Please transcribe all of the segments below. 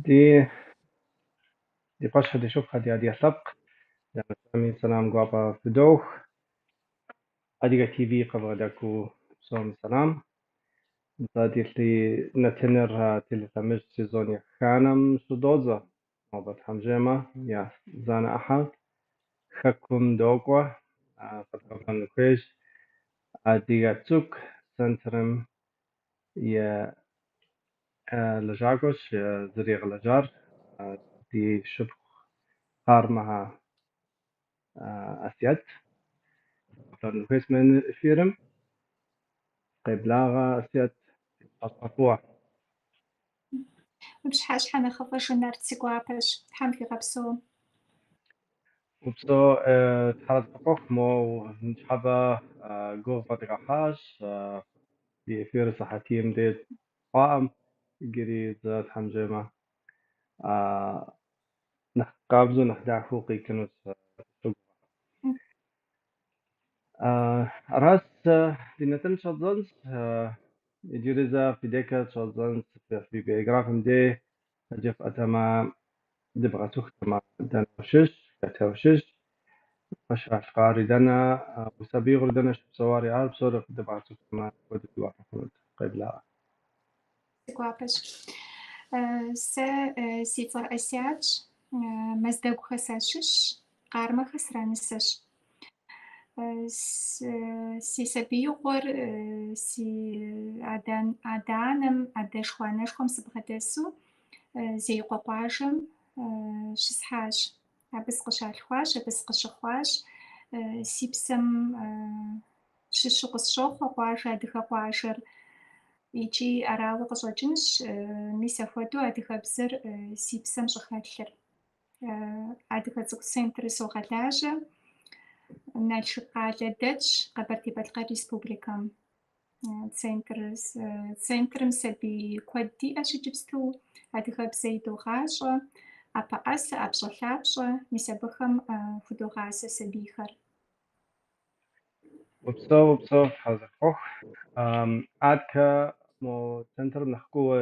Ди къуэшхэ, ди шыпхъухэ, ди адыгэ лъэпкъ, дэнэ сэлам гуапэ фыдох. Адыгэ ТВ къыбгъэдэкӏыу псоми сэлам. Нтӏэ, ди нэтыныр телелъэмыж сезон еханэм щӏыдодзэ. Нобэ Тхьэм жиӏэмэ, езанэ ӏыхьэ Хэкум докӏуэ, къэдгъэблэгъэну хуейщ Адыгэ цӏыкӏу центрым и лэжьакӏуэщ, зэригъэлэжьар ди шыпхъу Къармэхьэ Асият. Хуейщ мы эфирым. Къеблагъэ, Асият, фӏыуэ. Уи пщыхьэщхьэ нэхъыфӏыж, Нарт, си гуапэщ. Тхьэм фигъэпсэу. Упсэу, Тхьэр къыхуэхъу, мо ныщхьэбэ гугъу фӏэдгъэхьащ. Ди эфир сыхьэтийм деж хъуаӏым, иджыри зэ Тхьэм жиӏэмэ, нэхъ къабзэу, нэхъ дахэу къикӏынущ. Аращ, ди нэтын щӏэддзэнщ, иджыри зэ фи декӏэ щӏэддзэнщ, фи биографием дей жыфӏэтэмэ, дыбгъэцӏыхутэмэ, дэнэ ущыщ, хэт ущыщ, къыщалъхуари дэнэ, уи сабиигъуэр дэнэ щыпсэуари, ар псори дыбгъэцӏыхутэмэ, куэду ди гуапэ хъунут. Къеблагъэ. Си гуапэщ. Сэ си цӏэр Асиятщ, Мэздэгухэ сащыщщ, Къармэхэ сранысэщ. Си сабиигъуэр си адэ-анэм, адэшхуэ-анэшхуэм сыбгъэдэсу Зеикъуэ къуажэм щысхьащ. Абы сыкъыщалъхуащ, абы сыкъыщыхъуащ. Си псэм щыщу къысщохъу а къуажэ, адыгэ къуажэр. Икӏи арауэ къыщӏэкӏынщ, мис апхуэдэу адыгэбзэр си псэм щӏыхэлъыр. Адыгэ цӏыкӏу центрыр согъэлажьэ. Налшык къалэ дэтщ Къэбэрдей-Балъкъэр Республикэм. Центрым сабий куэд диӏэщ иджыпсту, адыгэбзэ идогъащӏэ, ӏэпэӏэсэ, ӏэпщӏэлъапщӏэ, мис абыхэм худогъасэ сабийхэр. Упсэу, упсэу, Тхьэр зэхуэхъу. Адэкӏэ мо центрым нэхъ кууэ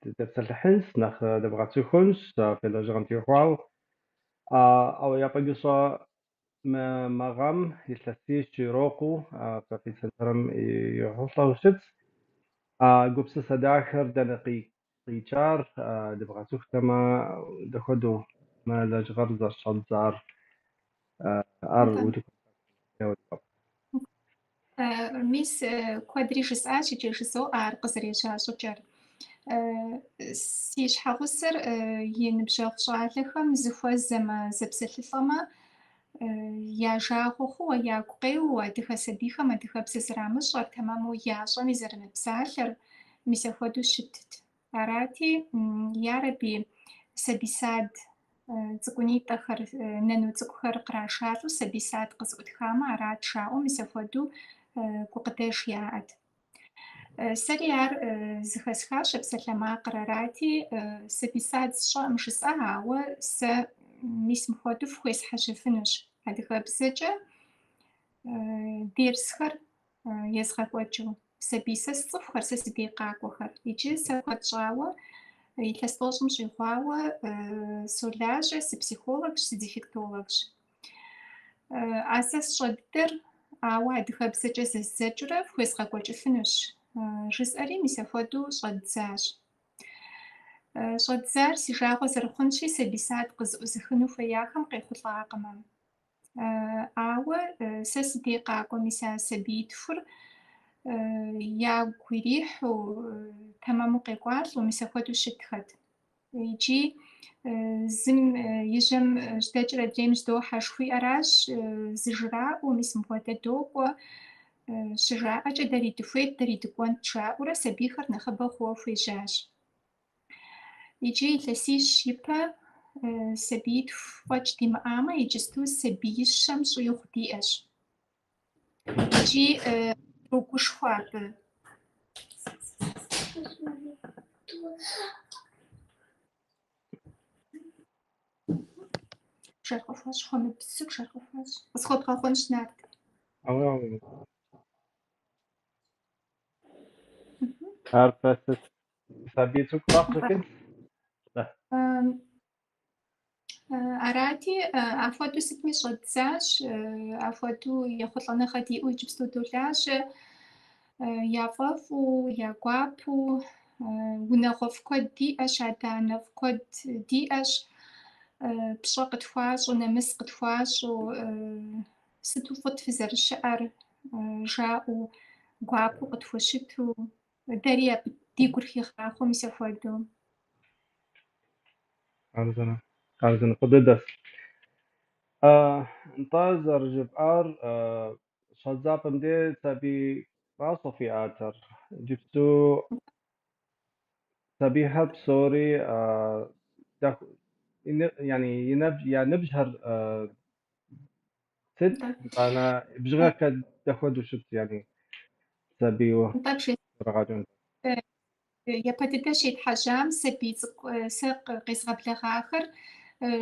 дытепсэлъыхьынщ, нэхъ дыбгъэцӏыхунщ фи лэжьыгъэм теухуауэ. Ауэ япэ гыщӏэ мы гъэм илъэсищ ирокъуу фэ фи центрым ехъулӏэу щытщ. Гупсысэ дахэр дэнэ къикӏар, дыбгъэцӏыхутэмэ, дапхуэдэу мы лэжьыгъэр зэрыщӏэбдзар, ар утыку. Мис куэдри жысӏащ икӏи жызоӏэ ар къызэрежьа щӏыкӏэр. Си щхьэгъусэр и ныбжьэгъу щӏалэхэм зыхуэзэмэ, зэпсэлъылӏэмэ, я жагъуэ хъууэ, ягу къеуэу адыгэ сабийхэм адыгэбзэ зэрамыщӏэр, тэмэму ящӏэми зэрымыпсалъэр, мис апхуэдэу щытт. Арати, ярэби, сабий сад цӏыкӏунитӏэхэр, нану цӏыкӏухэр кърашалӏэу сабий сад къызэӏутхамэ, арат жаӏэу, мис апхуэдэу гукъыдэж яӏэт. Сэри ар зэхэсхащ а псалъэмакъыр, арати, сабий сад сщӏэӏым жысӏа, ауэ сэ мис мыпхуэдэу фхуесхьэжьэфынущ адыгэбзэкӏэ дерсхэр езгъэкӏуэкӏыу. Сабий сэ сцӏыхухэр, сэ си дей къакӏуэхэр. Иджы сэ куэд щӏауэ, илъэс тӏощӏым щӏигъуауэ солажьэ, сыпсихологщ, сыдефектологщ. А сэ сщӏэ дыдэр, ауэ адыгэбзэкӏэ зэздзэкӏыурэ фхуезгъэкӏуэкӏыфынущ, жысӏэри мис апхуэдэу щӏэддзащ. Щӏэддзар си жагъуэ зэрыхъунщи, сабий сад къызэӏузыхыну хуеяхэм къехъулӏакъымэ. Ауэ сэ си дей къакӏуэ мис а сабиитхур ягу ирихьу, тэмэму къекӏуалӏэу, мис апхуэдэу щытхэт. Икӏи зым и жьэм жьэдэкӏыр адрейм жьэдохьэ жыхуиӏэращ, зыжраӏэу, мис мыпхуэдэ докӏуэ, щыжаӏэкӏэ дэри дыхуейт, дэри дыкӏуэнт жаӏэурэ сабийхэр нэхъыбэ хъууэ хуежьащ. Иджы илъэсищ ипэ сабиитху фӏэкӏ димыӏамэ, иджысту сабиищэм щӏигъу диӏэщ. Икӏи дрогушхуэ абы. Бжэр къыхуэщӏ, хуэмыбзу бжэр къыхуэщӏ. Къысхуэбгъэгъунщ, Нарт. Ар сабий цӏыкӏу къэхъу. Арати, апхуэдэу сытми щӏэддзащ, апхуэдэу ехъулӏэныгъэ диӏэу иджыпсту долажьэ, яфӏэфӏу, я гуапэу, унагъуэфӏ куэд диӏэщ, адэ-анэфӏ куэд диӏэщ, пщӏэ къытхуащӏу, нэмыс къытхуащӏу, сыту фӏыт фызэрыщыӏэр жаӏэу, гуапэу къытхущыту, дэри абы ди гур хигъахъуэу мис апхуэдэу. Хъарзынэ, хъарзынэ, фӏы дыдэщ. Нтӏэ, зэрыжыпӏар, щӏэдзапӏэм де сабий мащӏэ фиӏатэр. Иджыпсту сабийхэр псори я ныбжьхэр сыт, нтӏанэ бжыгъэхэр дапхуэдэу щыт, яни сабийуэ зэрагъаджэм? Япэ дыдэ щетхьэжьам сабий цӏыкӏу сэ къезгъэблэгъахэр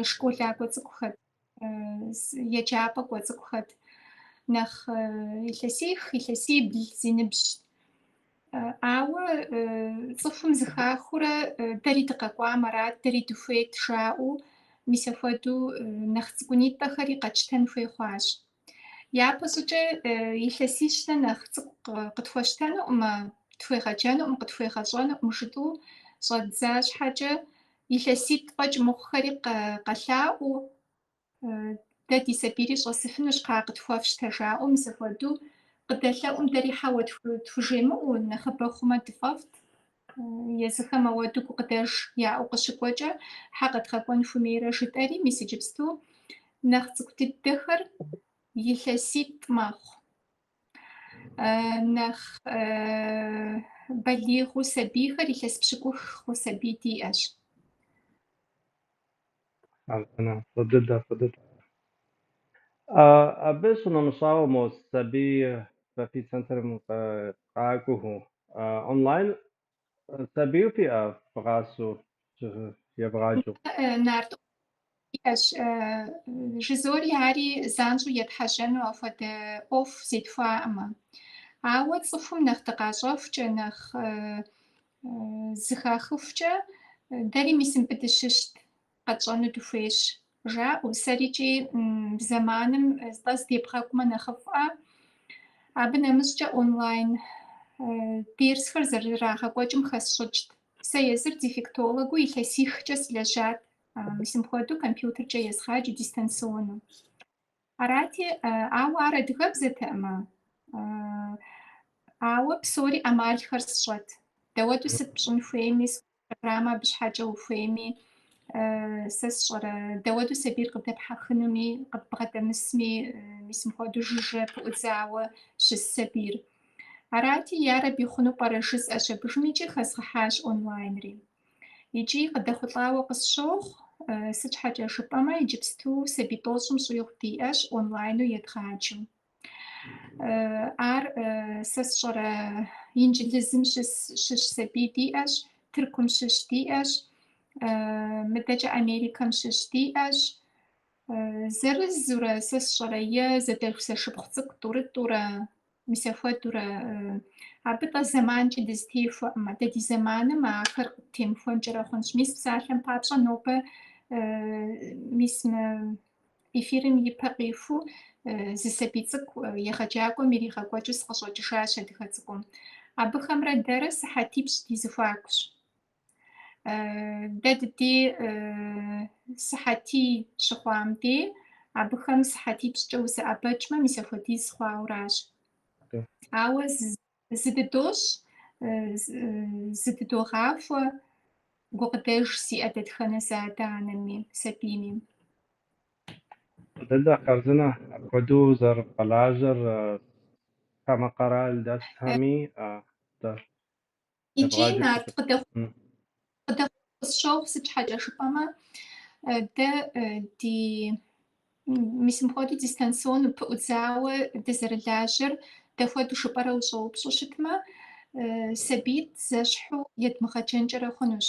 школакӏуэ цӏыкӏухэт, еджапӏэ кӏуэ цӏыкӏухэт, нэхъ илъэсих, илъэсибл зи ныбжь. Ауэ цӏыхум зыхахыурэ дэри дыкъэкӏуам арат, дэри дыхуейт жаӏэу, мис апхуэдэу нэхъ цӏыкӏунитӏэхэри къэтщтэн хуей хъуащ. Япэ щӏыкӏэ илъэсищрэ нэхъ цӏыкӏу къытхуэщтэнукъымэ, тхуегъэджэнукъым, къытхуегъэщӏэнукъым жытӏэу щӏэддза щхьэкӏэ, илъэситӏ фӏэкӏ мыхъухэри къэлъаӏуэу, дэ ди сабийри щӏэсыфынущ, кхъа къытхуэфщтэ жаӏэу, мис апхуэдэу къыдэлъэӏум дэри хьэуэ тхужемыӏэу, нэхъыбэ хъумэ дыфӏэфӏт. Езыхэм ауэдэу гукъыдэж яӏэу къыщыкӏуэкӏэ, хьэ къэдгъэкӏуэн хуэмейрэ жытӏэри, мис иджыпсту нэхъ цӏыкӏу дыдэхэр илъэситӏ мэхъу. Нэхъ балигъыу сабийхэр илъэс пщыкӏух хъу сабий диӏэщ. Хъарзынэ, фӏы дыдэ, фӏы дыдэ. Абы щынэмыщӏауэ, мо сабий фи центрым къакӏуэхэу онлайн сабийуэ фиӏэ вгъасэу, евгъаджэу? Нарт диӏэщ. Жызори ари занщӏэу етхьэжьэну апхуэдэ ӏуэху зетхуаӏымэ. Ауэ цӏыхум нэхъ дыкъащӏэхукӏэ, нэхъ зыхахыхукӏэ, дэри мис мыбы дыщыщт, къэтщӏэну дыхуейщ жаӏэу, сэрикӏи зэманым тӏэ здебгъэкӏумэ нэхъыфӏӏэ. Абы нэмыщӏкӏэ онлайн дерсхэр зэрырагъэкӏуэкӏым хэсщӏыкӏт. Сэ езыр дефектологыу илъэсихкӏэ сылэжьат, мис мыпхуэдэу компьютеркӏэ езгъаджэу дистанциону. Арати, ауэ ар адыгэбзэтэӏымэ, ауэ псори ӏэмалхэр сщӏэт. Дауэду сыт пщӏын хуейми, программэ абы щхьэкӏэ ухуейми, сэ сщӏэрэ дауэду сабийр къыдэпхьэхынуми, къыббгъэдэмысми, мис мыпхуэдэу жыжьэ пыӏудзауэ щыс сабийр. Арати, ярэби хъуну пӏэрэ жысӏэщ абыжым икӏи хэзгъэхьащ онлайнри. Икӏи къыдэхъулӏауэ къысщохъу, сыт щхьэкӏэ жыпӏэмэ, иджыпсту сабий 90 щӏигъу диӏэщ онлайну едгъаджэу. Ар сэ сщӏэрэ Инджылызым щыщ сабий диӏэщ, Тыркум щыщ диӏэщ, мыдэкӏэ Америкэм щыщ диӏэщ. Зырызурэ сэ сщӏэрэ е зэдэлъху-зэшыпхъу цӏыкӏу тӏурытӏурэ, мис апхуэдэурэ абы тӏэ зэманкӏи дызытехуэӏымэ, дэ ди зэманым ахэр къыттемыхуэнкӏэрэ хъунщ. Мис псалъэм папщӏэ нобэ мис мы эфирым и пэ къихуу зы сабий цӏыкӏу егъэджакӏуэм иригъэкӏуэкӏыу сыкъыщӏэкӏыжащ адыгэ цӏыкӏум. Абыхэмрэ дэрэ сыхьэтипщӏ ди зэхуакущ. Дэ дыдей сыхьэтий щыхъуам дей, абыхэм сыхьэтипщӏкӏэ узэӏэбэкӏмэ, мис апхуэдиз хъуауращ. Ауэ зыдыдощӏ, зыдыдогъахуэ гукъыдэж зиӏэ дэтхэнэ зы адэ-анэми, сабийми. Фӏы дыдэ, хъарзынэ, апхуэдэу зэрыбгъэлажьэр хамэ къэрал дэсхэми Икӏи Нарт къыдэхъу къысщохъу, сыт щхьэкӏэ жыпӏэмэ, дэ ди мис мыпхуэдэу дистанциону пыӏудзауэ дызэрылажьэр дапхуэдэу жыпӏэрэ ущӏэупщӏэу щытмэ, Сабиитӏ зэщхьу едмыгъэджэнкӏэрэ хъунущ.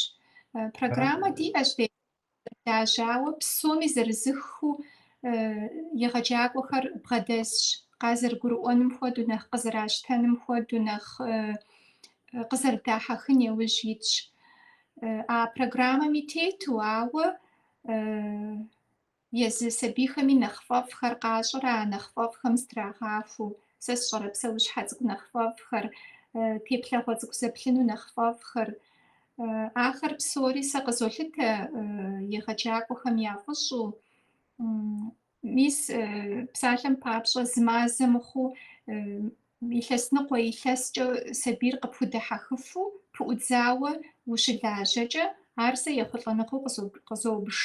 Программэ диӏэщ дэ лажьэ, ауэ псоми зырызыххэу егъэджакӏуэхэр бгъэдэсщ, къазэрыгурыӏуэным хуэдэу, нэхъ къызэращтэным хуэдэу, нэхъ къызэрыдахьэхын яужь итщ. А программэми тету, ауэ езы сабийхэми нэхъ фӏэфӏхэр къащӏэрэ а нэхъ фӏэфӏхэм зытрагъахуэу, сэ сщӏэрэ псэущхьэ цӏыкӏу нэхъ фӏэфӏхэр, теплъэгъуэ цӏыкӏу зэплъыну нэхъ фӏэфӏхэр. Ахэр псори сэ къызолъытэ егъэджакӏуэхэм я фӏыщӏэу. Мис, псалъэм папщӏэ, зы мазэ мыхъуу илъэс ныкъуэ, илъэскӏэ сабийр къыпхудэхьэхыфу пыӏудзауэ ущылажьэкӏэ, ар сэ ехъулӏэныгъэу къызобж.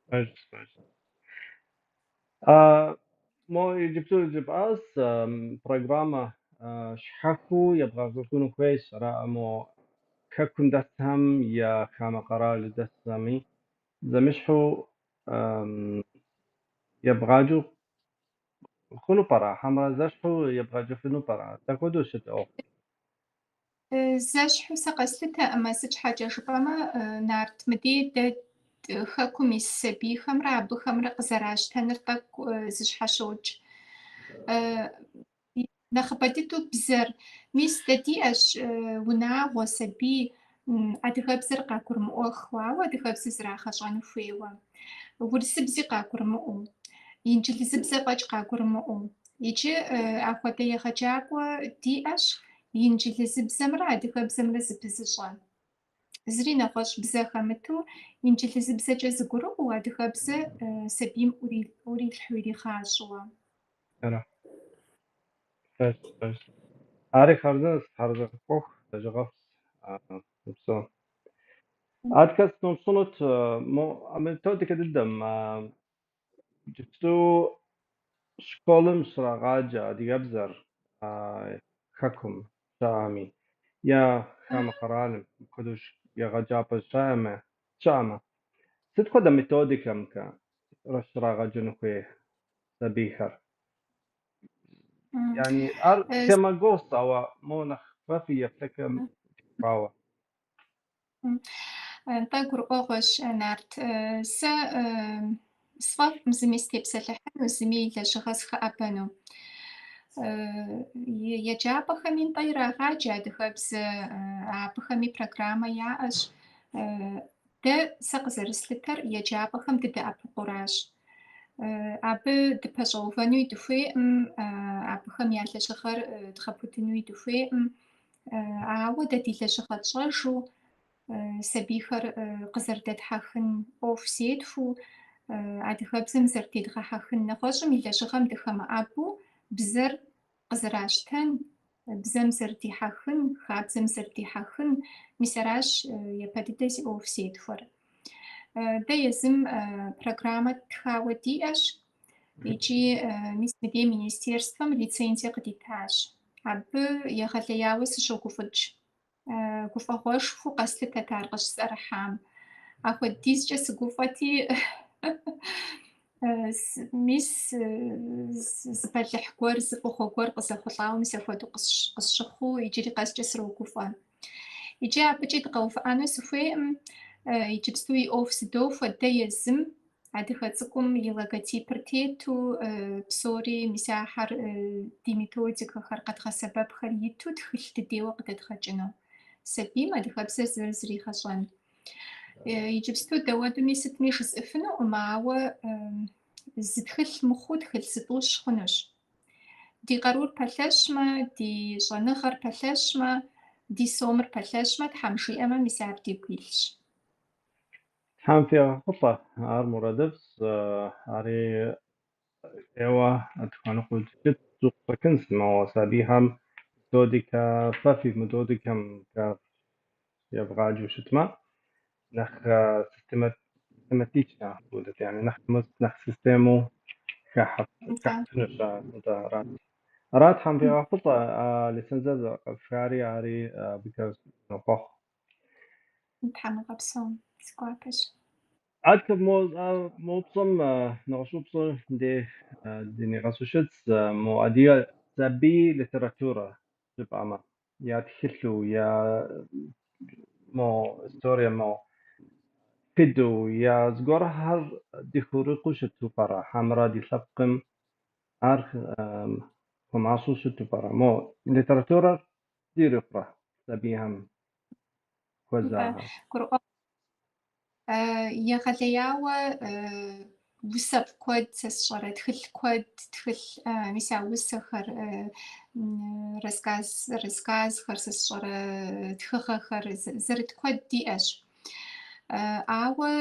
Пэжщ, пэжщ. Мо иджыпсту жыпӏащ, программэ щхьэхуэу ебгъэкӏуэкӏыну хуейщ, ара мо хэкум дэсхэм я хамэ къэрал дэсхэми зэмыщхьу ебгъаджэу хъуну пӏэрэ, хьэмэрэ зэщхьу ебгъэджэфыну пӏэрэ? Дапхуэдэу щыт ӏуэху? Зэщхьу сэ къэслъытэӏымэ, сыт щхьэкӏэ жыпӏэмэ, нарт мыдей дэ хэкум ис сабийхэмрэ абыхэмрэ къызэращтэныр тӏэкӏу зыщхьэщокӏ. Нэхъыбэ дыдэу бзэр. Мис дэ диӏэщ унагъуэ, сабий, адыгэбзэр къагурымыӏуэххэу, ауэ адыгэбзэ зрагъэщӏэну хуейуэ. Урысыбзи къагурымыӏуэу, инджылызыбзэ фӏэкӏ къагурымыӏуэу. Иджы апхуэдэ егъэджакӏуэ диӏэщ инджылызыбзэмрэ адыгэбзэмрэ зыпызыщӏэ. Зыри нэгъуэщӏ бзэ хэмыту, инджылызыбзэкӏэ зыгурыӏуэу, адыгэбзэ сабийм ӏурилъхьэу иригъащӏэуэ. Ара. Пэжщ, пэжщ. Ари хъарзынэщ, хъарзынэ ӏуэху, лэжьыгъэфӏщ, упсэу. Адэкӏэ сыноупщӏынут мо методикэ дыдэм, иджыпсту школым щрагъаджэ адыгэбзэр хэкум щыӏэми, е хамэ къэралым апхуэдэу егъэджапӏэ щыӏэмэ, сыт хуэдэ методикэмкӏэ щрагъэджэну хуей сабийхэр? Yani ар темэ гугъущ, ауэ мо нэхъ фэ фи еплъыкӏэм теухуауэ. Нтӏэ, гурыӏуэгъуэщ, Нарт. Сэ сфӏэфӏкъым зыми сытепсэлъыхьыну, зыми и лэжьыгъэ сыхэӏэбэну. Еджапӏэхэми нтӏэ ирагъаджэ адыгэбзэ, абыхэми программэ яӏэщ. Дэ сэ къызэрыслъытэр еджапӏэхэм дыдэӏэпыкъуращ. Абы дыпэщӏэувэнуи дыхуейкъым, абыхэм я лэжьыгъэр дгъэпудынуи дыхуейкъым. Ауэ дэ ди лэжьыгъэ тщӏэжу, сабийхэр къызэрыдэтхьэхын ӏуэху зетхуэу, адыгэбзэм зэрыдедгъэхьэхын нэгъуэщӏым и лэжьыгъэм дыхэмыӏэбэу бзэр къызэращтэн, бзэм зэрыдихьэхын, хабзэм зэрыдихьэхын, мис аращ япэ дыдэ зи ӏуэху зетхуэр. Дэ езым программэ ттхауэ диӏэщ икӏи мис мыдей министерствэм лицензие къыдитащ. Абы егъэлеяуэ сыщогуфӏыкӏ. Гуфӏэгъуэшхуэу къэслъытэт ар къыщысӏэрыхьам. Апхуэдизкӏэ сыгуфӏэти, мис зы бэлыхь гуэр, зы фӏыгъуэ гуэр къызэхъулӏауэ мис апхуэдэу къысщыхъуу иджыри къэскӏэ срогуфӏэ. Иджы абыкӏи дыкъэувыӏэну сыхуейкъым. Иджыпсту и ӏуэху зыдохуэ дэ езым адыгэ цӏыкӏум и логотипыр тету, псори мис ахэр ди методикэхэр, къэдгъэсэбэпхэр иту тхылъ дыдейуэ къыдэдгъэкӏыну. Сабийм адыгэбзэр зэрызригъэщӏэн. Иджыпсту дауэдуми сытми жысӏэфынукъым, ауэ зы тхылъ мыхъуу тхылъ зытӏущ хъунущ. Ди къарур пэлъэщмэ, ди щӏэныгъэр пэлъэщмэ, ди сомыр пэлъэщмэ, Тхьэм жиӏэмэ, мис ар дигу илъщ. Тхьэм фигъэхъулӏэ, ар мурадыфӏщ, ари ӏейуэ дыхуэныкъуэу дыщыту къыщӏэкӏынщ, мо сабийхэм методикэ, фэ фи методикэмкӏэ евгъаджэу щытмэ, нэхъ систематично будет, yani нэхъ систему хэхьэфынущ нтӏэ, арат. Ара Тхьэм фигъэхъулӏэ, лицензэ зэрыкъэфхари, ари абыкӏэ сынохъуэхъу. Тхьэм уигъэпсэу, си гуапэщ. Адэкӏэ мо упщӏэм нэгъуэщӏ упщӏэ дей дынигъэсу щытщ, мо адыгэ сабий литературэ жыпӏэмэ, я тхылъу, я мо историе, мо тхыдэу, я зыгуэрхэр дыхурикъуу щыту пӏэрэ, хьэмэрэ ди лъэпкъым ар хуэмащӏэу щыту пӏэрэ? Мо литературэр дирикъурэ сабийхэм Нтӏэ, хуэзахэр? гурыӏуэгъуэ. Егъэлеяуэ усэфӏ куэд сэ сщӏэрэ, тхылъ куэд, тхылъ, мис а усэхэр, рассказхэр сэ сщӏэрэ, тхыгъэхэр зэрыт куэд диӏэщ. Ауэ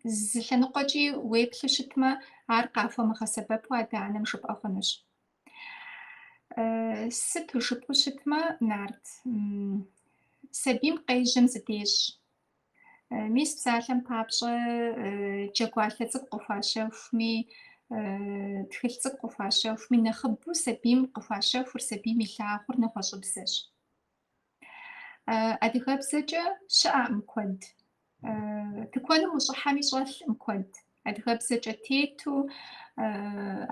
зы лъэныкъуэкӏи уеплъу щытмэ, ар къахуэмыгъэсэбэпу адэ-анэм жыпӏэ хъунущ. Сыту жыпӏэу щытмэ, Нарт, сабийм къежьэм зыдещӏ. Мис псалъэм папщӏэ, джэгуалъэ цӏыкӏу къыхуащэхуми, тхылъ цӏыкӏу къыхуащэхуми, нэхъыбэу сабийм къыхуащэхур, сабийм илъагъур нэгъуэщӏыбзэщ. Адыгэбзэкӏэ щыӏэкъым куэд. Тыкуэным ущӏыхьэми щӏэлъкъым куэд. Адыгэбзэкӏэ тету,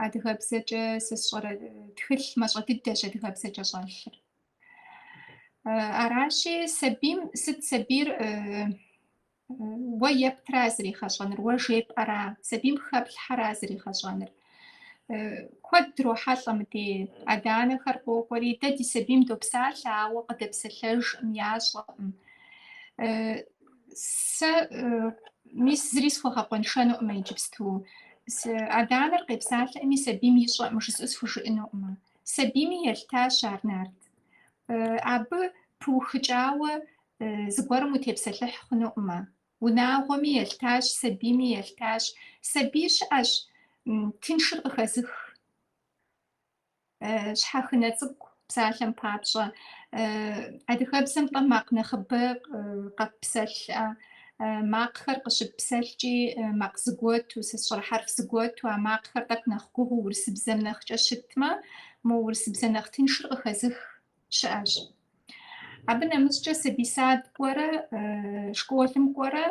адыгэбзэкӏэ сэ сщӏэрэ тхылъ мащӏэ дыдэщ адыгэбзэкӏэ щӏэлъыр. Аращи, сабийм сыт сабийр уэ ептра зригъэщӏэныр, уэ жепӏэра, сабийм хэплъхьэра зригъэщӏэныр. Куэд дрохьэлӏэ мыдей, адэ-анэхэр къокӏуэри, дэ ди сабийм допсалъэ, ауэ къыдэпсэлъэжкъым, ящӏэкъым. Сэ мис зыри схуэгъэкъуэншэнукъым иджыпсту. Адэ-анэр къепсалъэӏыми сабийм ищӏэкъым жысӏэу схужыӏэнукъым. Сабийми елъытащ ар, Нарт. Абы пыухыкӏауэ зыгуэрым утепсэлъыхь хъунукъымэ. Унагъуэми елъытащ, сабийми елъытащ. Сабий щыӏэщ тыншыр къыхэзых. Щхьэхынэ цӏыкӏу, псалъэм папщӏэ, адыгэбзэм-тӏэ макъ нэхъыбэ къэппсэлъ, макъхэр къыщыппсэлъкӏи макъ зыгуэту, сэ сщӏэрэ хьэрф зыгуэту, а макъхэр тӏэкӏу нэхъ гугъуу урысыбзэм нэхъкӏэ щытмэ, мо урысыбзэ нэхъ тыншыр къыхэзых щыӏэщ. Абы нэмыщӏкӏэ сабий сад кӏуэрэ, школым кӏуэрэ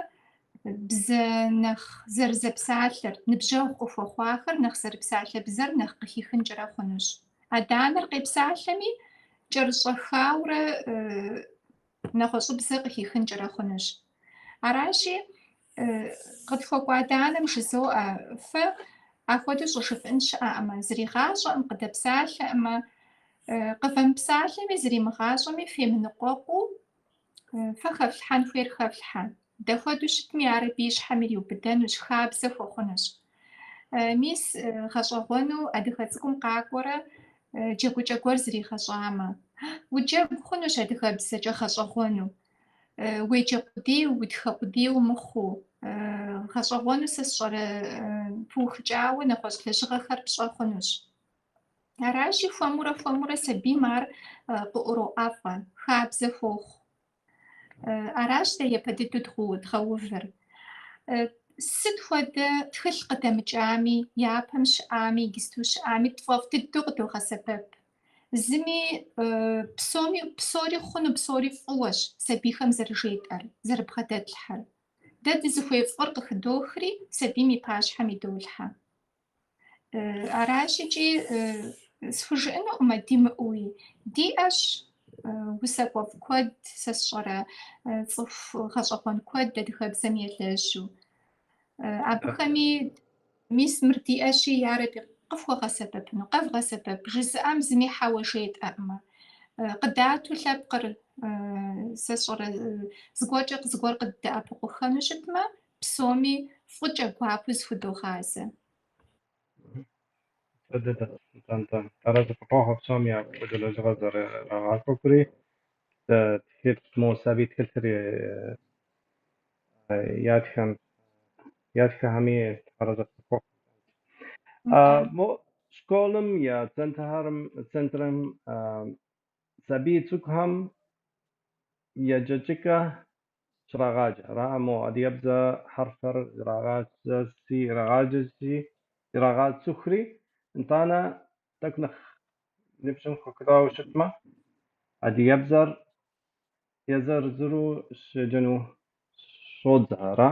бзэ нэхъ зэрызэпсалъэр, ныбжьэгъу къыхуэхъуахэр нэхъ зэрыпсалъэ бзэр нэхъ къыхихынкӏэрэ хъунущ. Адэ-анэр къепсалъэми, кӏэрыщӏэхаурэ нэгъуэщӏыбзэ къыхихынкӏэрэ хъунущ. Аращи, къытхуэкӏуа адэ-анэм жызоӏэ, фэ ахуэдэу щӏыжыфӏын щыӏэӏымэ, зригъащӏэӏым, къыдэпсалъэӏымэ, къывэмыпсалъэми зримыгъащӏэми фемыныкъуэкъуу фэ хэфлъхьэн хуейр хэфлъхьэ. Дэхуэдэу щытми, ар абы и щхьэм ириубыдэнущ, хабзэ хуэхъунущ. Мис гъэщӏэгъуэну адыгэ цӏыкӏум къакӏуэрэ джэгукӏэ гуэр зригъэщӏамэ, уджэгу хъунущ адыгэбзэкӏэ гъэщӏэгъуэну. Уеджэ къудейуэ, утхэ къудейуэ мыхъуу, гъэщӏэгъуэну сэ сщӏэрэ пыухыкӏауэ нэгъуэщӏ лэжьыгъэхэр пщӏэ хъунущ. Аращи, хуэмурэ-хуэмурэ сабийм ар къыӏуроӏэфӏэ, хабзэ хуохъу. Аращ дэ япэ дыдэу дгъэувыр. Сыт хуэдэ тхылъ къыдэмыкӏами, япэм щыӏами, иджысту щыӏами, тфӏэфӏ дыдэу къыдогъэсэбэп. Зыми псоми, псори хъуну, псори фӏыуэщ сабийхэм зэрыжетӏэр, зэрыбгъэдэтлъхьэр. Дэ дызыхуей фӏыр къыхыдохри, сабийм и пащхьэм идолъхьэ. Аращ икӏи схужыӏэнукъымэ димыӏэуи. Диӏэщ усакӏуэфӏ куэд, сэ сщӏэрэ цӏыху гъэщӏэгъуэн куэд адыгэбзэм елэжьу. Абыхэми мис мыр диӏэщи, ярэби къыфхуэгъэсэбэпыну, къэвгъэсэбэп жызыӏэм зыми хьэуэ жетӏэӏымэ. Къыдату лъэпкъыр, сэ сщӏэрэ зыгуэркӏэ зыгуэр къыддэӏэпыкъухэну щытмэ, псоми фӏыкӏэ гуапэу зыхудогъазэ. Фӏы дыдэ, нтӏэ-нтӏэ. Арэзы фыкъохъу псоми апхуэдэ лэжьыгъэ зэрырагъэкӏуэкӏри, тхылъ, мо сабий тхылъыр ятхэм, ятххэми арэзы фыкъохъу. Мо школым я центрхэм, центрым сабий цӏыкӏухэм еджэкӏэкӏэ щрагъаджэ. Ара мо адыгэбзэ хьэрфхэр ирагъаджэси, ирагъаджэси, ирагъэцӏыхури, нтӏанэ тӏэкӏу нэхъ ныбжьым хуэкӏуауэ щытмэ, адыгэбзэр езыр-езыру щеджэну щӏодзэ, ара?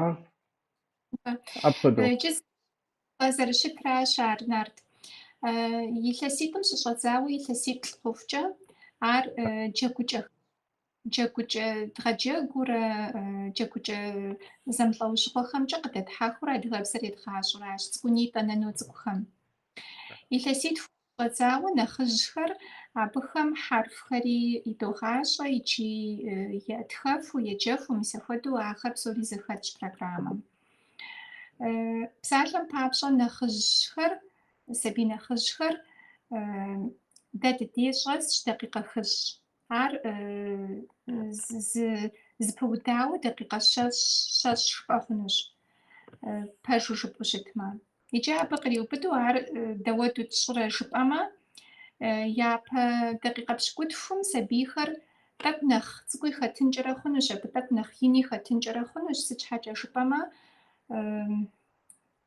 Апхуэдэу. Иджы зэрыщытращ ар, Нарт. Илъэситӏым щыщӏэдзауэ илъэсиплӏ хъухукӏэ ар джэгукӏэ джэгукӏэ дгъэджэгурэ, джэгукӏэ зэмылӏэужьыгъуэхэмкӏэ къыдэтхьэхыурэ адыгэбзэр едгъащӏэращ цӏыкӏунитӏэ нану цӏыкӏухэм. Илъэситху щӏэдзауэ нэхъыжьхэр абыхэм хьэрфхэри идогъащӏэ икӏи тхэфу, еджэфу, мис апхуэдэу ахэр псори зэхэтщ программэм. Псалъэм папщӏэ нэхъыжьхэр, сабий нэхъыжьхэр дэ дыдей щӏэсщ дакъикъэ хыщӏ. Ар зыпыудауэ дакъикъэ щэщӏ жыпӏэ хъунущ, пэжу жыпӏэу щытмэ. Иджы абы къриубыдэу ар дауэду тщӏырэ жыпӏэмэ, япэ дакъикъэ пщыкӏутхум сабийхэр тӏэкӏу нэхъ цӏыкӏуи хэтынкӏэрэ хъунущ, абы тӏэкӏу нэхъ ини хэтынкӏэрэ хъунущ, сыт щхьэкӏэ жыпӏэмэ,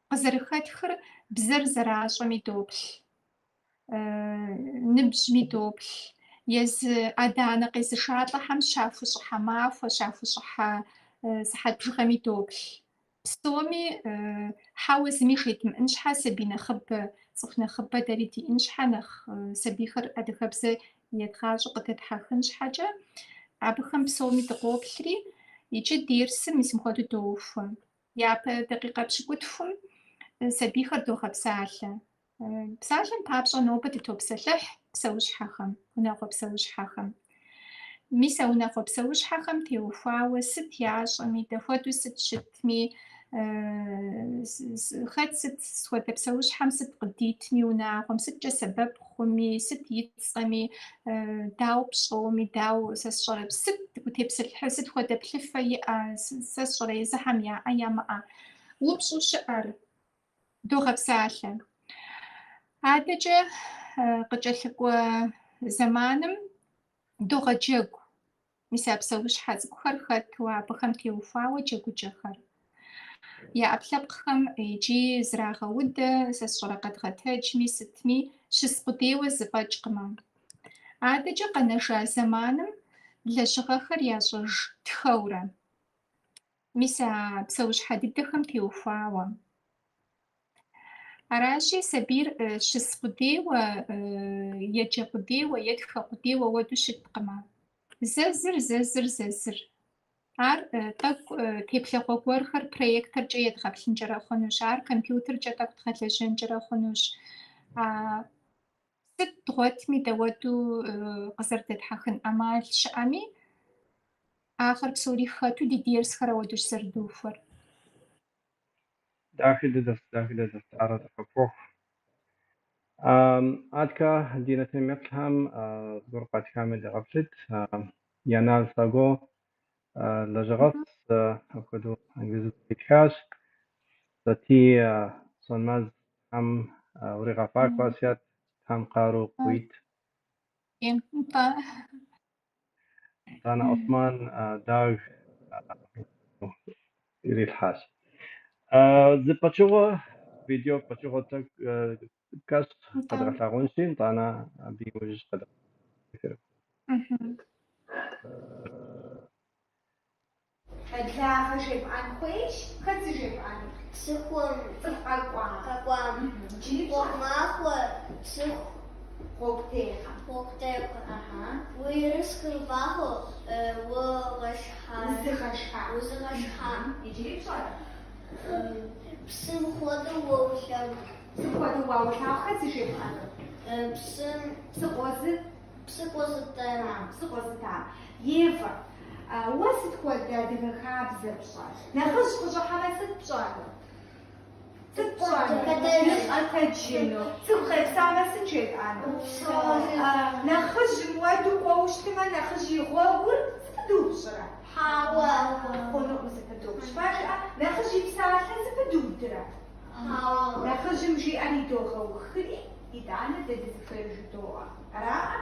къызэрыхэтхыр бзэр зэращӏэми доплъ, ныбжьми доплъ, езы адэ-анэ къезышалӏэхэм щахущӏыхьэ махуэ, щахущӏыхьэ сыхьэт бжыгъэми доплъ. Псоми хьэуэ зыми жедмыӏэн щхьэ, сабий нэхъыбэ, цӏыху нэхъыбэ дэри диӏэн щхьэ, нэхъ сабийхэр адыгэбзэ едгъащӏэу къыдэтхьэхын щхьэкӏэ, абыхэм псоми дыкъоплъри, иджы дерсыр мис мыпхуэдэу доухуэ. Япэ дакъикъэ пщыкӏутхум сабийхэр догъэпсалъэ. Псалъэм папщӏэ нобэ дытопсэлъыхь псэущхьэхэм, унагъуэ псэущхьэхэм. Мис а унагъуэ псэущхьэхэм теухуауэ сыт ящӏэми, дапхуэдэу сыт щытми, хэт сыт хуэдэ псэущхьэм сыт къыдитми унагъуэм, сыткӏэ сэбэп хъуми, сыт и цӏэми, дауэ пщӏоми, дауэ сэ сщӏэрэ, сыт утепсэлъыхьу, сыт хуэдэ плъыфэ иӏэ, сэ сщӏэрэ езыхьэм яӏэ, ямыӏэ. Упщӏэу щыӏэр догъэпсалъэ. Адэкӏэ къыкӏэлъыкӏуэ зэманым догъэджэгу. Мис а псэущхьэ цӏыкӏухэр хэту абыхэм теухуауэ джэгукӏэхэр. Я ӏэпкълъэпкъхэм икӏи зрагъэудэ, сэ сщӏэрэ къэдгъэтэджми, сытми, щыс къудейуэ зэфӏэкӏкъымэ. Адэкӏэ къэнэжа зэманым лэжьыгъэхэр ящӏэж тхэурэ. Мис а псэущхьэ дыдэхэм теухуауэ. Аращи, сабийр щыс къудейуэ, еджэ къудейуэ е тхэ къудейуэ ауэдэу щыткъымэ. Зэ зыр, зэ зыр, зэ зыр. Ар тӏэкӏу теплъэгъуэ гуэрхэр проекторкӏэ едгъэплъынкӏэрэ хъунущ, ар компьютеркӏэ тӏэкӏу дгъэлэжьэнкӏэрэ хъунущ. Сыт дгъуэтми, дауэду къызэрыдэтхьэхын ӏэмал щыӏэми, ахэр псори хэту ди дерсхэр ауэдущ зэрыдухуэр. Дахэ дыдэщ, дахэ дыдэщ, арэзы къыпхуохъу. Адэкӏэ ди нэтыным еплъхэм зыгуэр къатхами дегъэплъыт. Янал Саго лэжьыгъэфӏ апхуэдэу инглызыбзэкӏэ итхащ. Затий Сонмэз Тхьэм уригъэфӏакӏуэ, Асият, Тхьэм къару къуит. Нтӏэ. Итӏанэ Осман Даг ирилъхьащ. Зы пычыгъуэ, видео пычыгъуэ тӏэкӏу кӏэщӏ къэдгъэлъагъунщи, итӏанэ абы иужь къэдгъэлъагъунщ. Благъэ жепӏэн хуейщ. Хэт зыжепӏэнур? Цӏыхум Цӏыху къэкӏуам. Къэкӏуам. Иджыри Гъуэгу махуэ, цӏыху Гъуэгу техьэ. Гъуэгу техьэ. Аха. Уи ерыскъыр вагъуэ угъэшха. Узыгъэшха. Узыгъэшха. Иджыри пщӏэрэ? Псым хуэдэу уэ улъагъу. Псым хуэдэу уэ улъагъу. Хэт зыжепӏэнур? Псым. Псы къозы. Псы къозытам. Псы къозытам. Евэ, уэ сыт хуэдэ адыгэ хабзэ пщӏэр? Нэхъыжь къыщӏыхьэмэ сыт пщӏэнур? Сыт пщӏэнур? Дыкъэтэджыну. Цӏыху къепсамэ сыт жетӏэнур? Нэхъыжьым уэду кӏуэу щытмэ, нэхъыжь и гъуэгур зэпыдупщӏрэ? Хьэуэ. Хъунукъым зэпыдупщӏ. Пэжкъэ? Нэхъыжь и псалъэ зэпыдудрэ? Хьэуэ. Нэхъыжьым жиӏэр идогъэухри, итӏанэ дэ дызыхуейр жыдоӏэ. Араӏэ?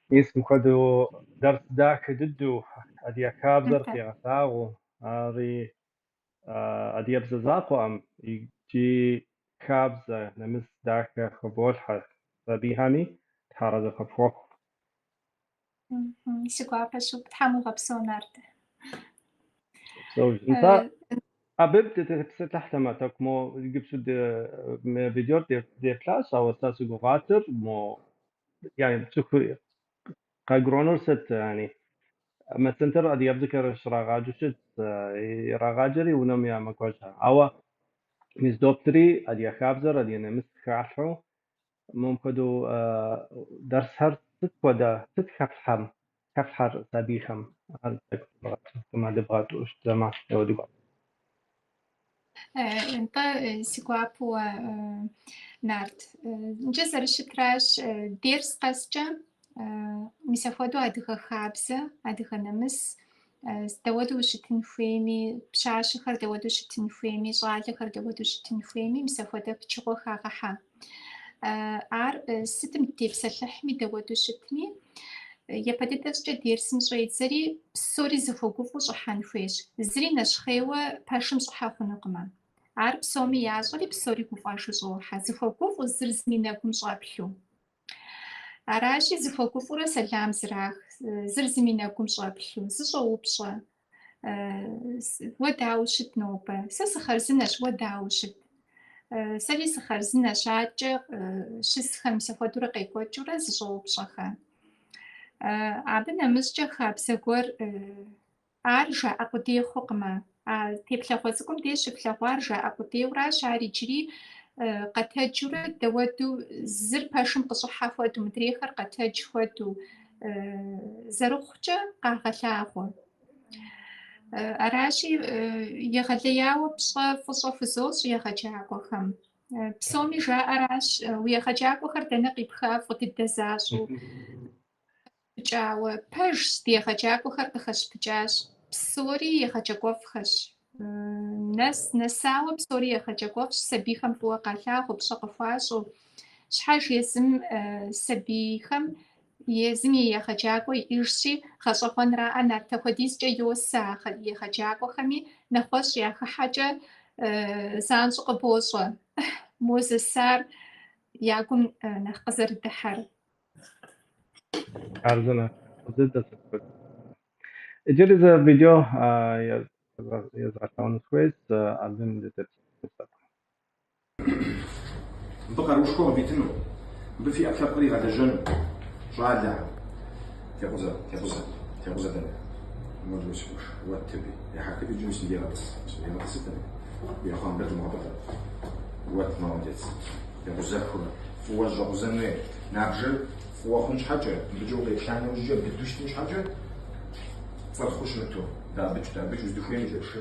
Мис мыпхуэдэу дерс дахэ дыдэу адыгэ хабзэр къигъэлъагъуэу, ари адыгэбзэ закъуэкъым, икӏи хабзэ, нэмыс дахэ хыболъхьэ сабийхэми, Тхьэр арэзы къыпхуэхъу. Си гуапэщ, Тхьэм уигъэпсэу, Нарт. Псэу. Нтӏэ. Абы дытепсэлъыхьтэмэ, тӏэкӏу мо иджыпсту мы видеор деплъащ, ауэ сэ сыгугъатыр мо яни цӏыху къагурыӏуэнур сыт, яни мы центрыр адыгэбзэкӏэ щрагъаджэу щыт, ирагъаджэри унэм я мэкӏуэжхэр. Ауэ мис доплъри адыгэ хабзэр, адыгэ нэмыс халъхьэу мыпхуэдэу дэрсхэр сыт хуэдэ, сыт хэфлъхьэм, хэфлъхьэр сабийхэм? Ар тӏэкӏу дыбгъэтӏущтэмэ, еуэ ди гуапэ. Нтӏэ, си гуапэу, Нарт. Иджы зэрыщытращ, дерс къэскӏэ мис апхуэдэу адыгэ хабзэ, адыгэ нэмыс, дауэдэу ущытын хуейми, пщащэхэр дауэдэу щытын хуейми, щӏалэхэр дауэдэу щытын хуейми, мис апхуэдэ пычыгъуэ хагъэхьэ. Ар сытым дытепсэлъыхьми, дауэдэу щытми, япэ дыдэ щӏыкӏэ дерсым щӏедзэри, псори зэхуэгуфӏэу щӏыхьэн хуейщ. Зыри нэщхъейуэ пэшым щӏыхьэ хъунукъымэ. Ар псоми ящӏэри, псори гуфӏэжу щӏохьэ, зэхуэгуфӏэу, зыр зым и нэгум щӏэплъу. Аращи, зэхуэгуфӏурэ сэлам зрах, зыр зым и нэгум щӏэплъу, зыщӏоупщӏэ. Уэ дауэ ущыт нобэ? Сэ сыхъарзынэщ, уэ дауэ ущыт? Сэри сыхъарзынэщ, адэкӏэ щысхэм мис апхуэдэурэ къекӏуэкӏыурэ зыщӏоупщӏэхэ. Абы нэмыщӏкӏэ хабзэ гуэр ар жаӏэ къудей хъукъымэ. А теплъэгъуэ цӏыкӏум деж щыплъэгъуар жаӏэ къудейуращ, ар иджыри къэтэджурэ дауэду зыр пэшым къыщӏыхьэ хуэдэу, мыдрейхэр къэтэдж хуэдэу зэрыхъукӏэ къагъэлъагъуэ. Аращи, егъэлеяуэ пщӏэ фӏыщӏэ хузощӏ егъэджакӏуэхэм. Псоми жаӏэращ, уи егъэджакӏуэхэр дэнэ къипха фӏы дыдэ защӏэу пыкӏауэ. Пэжщ, ди егъэджакӏуэхэр къыхэщыпыкӏащ. Псори егъэджакӏуэфӏхэщ. Нэс, нэсауэ псори егъэджакӏуэфӏщ, сабийхэм фӏыуэ къалъагъуу, пщӏэ къыхуащӏу. Щхьэж езым сабийхэм езым и егъэджакӏуэ иӏэжщи, гъэщӏэгъуэнраӏэ, Нарт апхуэдизкӏэ йосэ а егъэджакӏуэхэми, нэгъуэщӏ яхыхьэкӏэ занщӏэу къыбощӏэ мо зэсар я гум нэхъ къызэрыдыхьэр. Хъарзынэ, фӏы дыдэ сыт хуэдэ. Иджыри зы видео езгъэлъагъуну сыхуейщ, абым дытепсэлъыхьынщ. Мыбы къаруушхуэ къывитыну, мыбы фи ӏэпкълъэпкъыр игъэлэжьэну, щӏалэхэм. Текъузэ, текъузэ, текъузэ дэнэ? Модэ сыкӏуэш, уэт таби. Ехьэхыт иджы мис мыбы егъэтӏыс. Мис мыбы егъэтӏысыт абы. Уи ӏэхъуамбэр думыгъэтӏылъэ. Уэт, молодец. Екъузэхыурэ, фӏыуэ щӏэкъузэн хуей. Набжэр фӏыуэ хъун щхьэкӏэ, мыбыкӏэ укъеплъа нэужькӏэ быдэу щытын щхьэкӏэ, цӏырхъыу щымыту, дабыкӏ, дабыкӏ, уздыхуейм кӏэпшы.